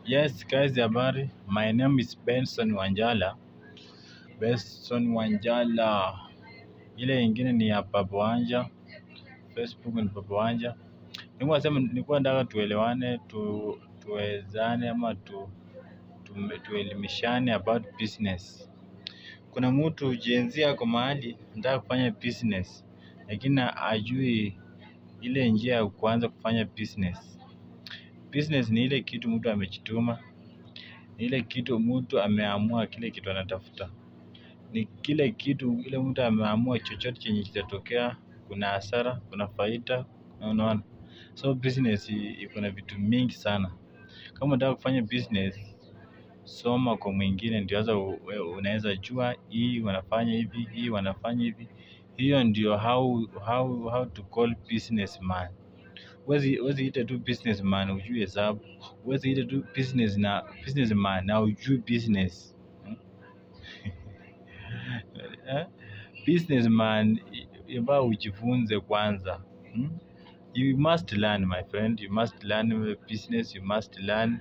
Yes guys, habari. My name is Benson Wanjala. Benson Wanjala. Ile ingine ni ya Papa Wanja. Facebook ni Papa Wanja. Nilikuwa nasema, nilikuwa nataka tuelewane, tuwezane ama tuelimishane about business. Kuna mtu Gen Z ako mahali anataka kufanya business, lakini hajui ile njia ya kuanza kufanya business. Business ni ile kitu mtu amejituma, ni ile kitu mtu ameamua kile kitu anatafuta. Ni kile kitu ile mtu ameamua chochote chenye kitatokea, kuna hasara, kuna faida, unaona. So business iko na vitu mingi sana. Kama unataka kufanya business, soma kwa mwingine ndio sasa unaweza jua hii wanafanya hivi, hii wanafanya hivi. Hiyo ndio how to call businessman. Huwezi ita tu businessman hujui hesabu. Huwezi ita tu businessman na hujui business. Eh? Businessman yafaa ujifunze kwanza. Hmm? You must learn, my friend. You must learn business. You must learn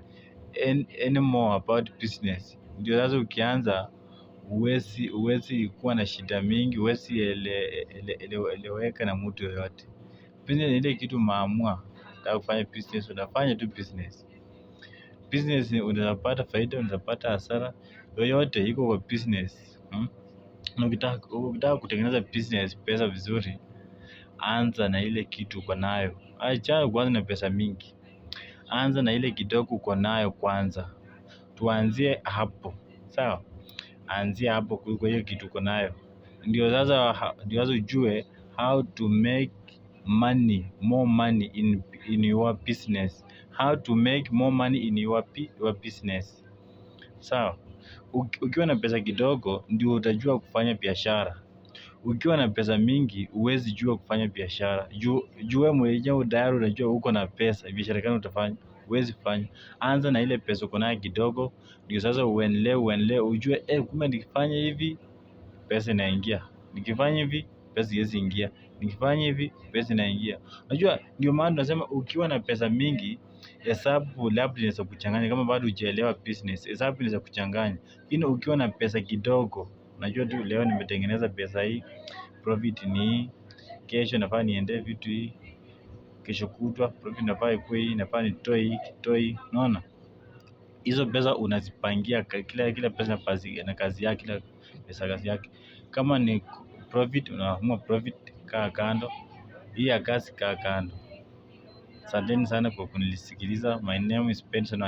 any more about business. Ndio sasa ukianza huwezi kuwa na shida mingi, huwezi eleweka na mtu yoyote. Business ni ile kitu umeamua unataka kufanya business, unafanya tu business. Business unaweza pata faida, unaweza pata hasara, yoyote iko kwa business. Hmm? Na ukitaka kutengeneza business pesa vizuri, anza na ile kitu uko nayo. Achana kuanza na pesa mingi. Anza na ile kidogo uko nayo kwanza. Tuanzie hapo. Sawa? Anzia hapo kwa hiyo kitu uko nayo. Ndio sasa ujue how to make money, more money in your business. How to make more money in your business. Sawa? Ukiwa na pesa kidogo ndio utajua kufanya biashara. Ukiwa na pesa mingi huwezi jua kufanya biashara. Juu wewe mwenyewe tayari unajua uko na pesa, biashara gani utafanya? Huwezi fanya. Anza na ile pesa uko nayo kidogo, ndio sasa uendelee uendelee ujue kumbe nikifanya hivi pesa inaingia. Nikifanya hivi pesa haiwezi ingia. Nikifanya hivi pesa inaingia. Unajua ndio maana tunasema ukiwa na pesa mingi, hesabu labda inaweza kuchanganya kama bado hujaelewa business, hesabu inaweza kuchanganya. Lakini ukiwa na pesa kidogo, unajua tu leo nimetengeneza pesa hii, profit ni hii, kesho nafaa niendee vitu hii, kesho kutwa profit inafaa ikuwe hii, nafaa nitoe hii, nitoe hii, unaona? Hizo pesa unazipangia kila pesa na kazi yake, kila pesa kazi yake. Kama ni profit unaamua profit kaa kando, hii ya kazi kaa kando. Asanteni sana kwa kunisikiliza. My name is Benson.